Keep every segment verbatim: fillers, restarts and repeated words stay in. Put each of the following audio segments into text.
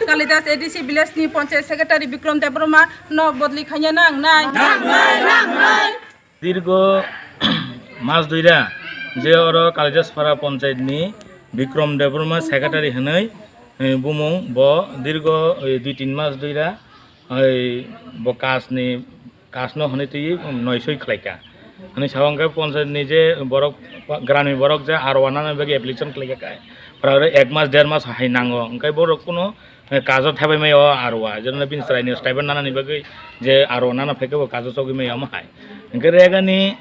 Kalidas A D C village ni panchayat secretary Bikram Debbarma no bodli khanya nang nai. Dirgo mas duira je oro Kalidas Para panchayat ni Bikram Debbarma secretary hinui, eh, bumung bo dirgo, eh, dui tin mas duira, eh, bo kas ni kasno hwnwi twi noisoi khlaika. Hwnwi sabo hwnkhe ponchayat ni je borok, gramni borok je R O nana bagwi application khlaika khe, prai ek mas der mas hai nango, hwnkhe borok kuno, eh, kajo thaibai maya o R O, jeno bini chwraini stipend nanani bagwi je R O nana phaikhe bo kajo chogwi maya omo hai. Hwnkhe Rega ni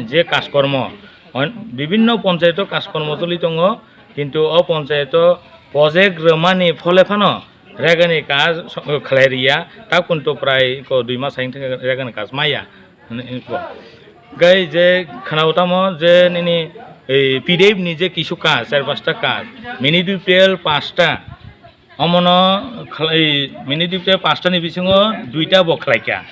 je kaskormo, on-, bibinno ponchayato kaskormo choli tongo, kintu o ponchayato project rwmani phole phano Rega ni kaj so-, khlai riya, ta kuntu prai ko dui mas hai wngkha Rega ni kaj maya, hwnwi ko. Gai je khwnao tamo je nini, ei, P D F ni je kisu kaj, char pasta kaj, mini dui pel pasta, omono khlai, mini dui pel pasta ni bisingo duita bo khlaika,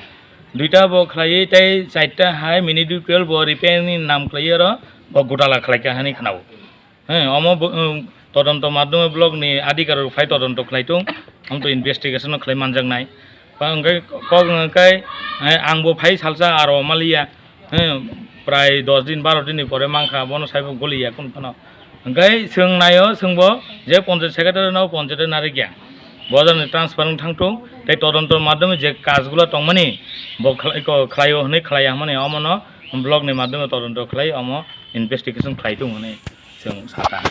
duita bo khlaiwi tei charta hai mini dui pel bo repair ni nam khlaiwi oro bo gotala khlaika hwnwi khwnao. He, omo bo, um, todonto madhyome block ni adhikar rok phai todonto khlai tung, omo to investigation no khlai manjak nai. Pa hwnkhe kok hwnkhe, he, ang bo phai salsa aro maliya, he, prai dos din baro din ni pore mankha, bono saibo goliya kun phano. Hwnkhe swng naio, swngbo je ponchayat secretary no ponchayat narikya. Bo jani transfer wng thang tung, tei todonto madhyome je kaj gula tongmani, bo khlai, ko khlaio hwnwi khlaiya hwnmani, omono block ni madhyome todonto khlai, omo investigation khlai tung hwnwi. Chwng sakha.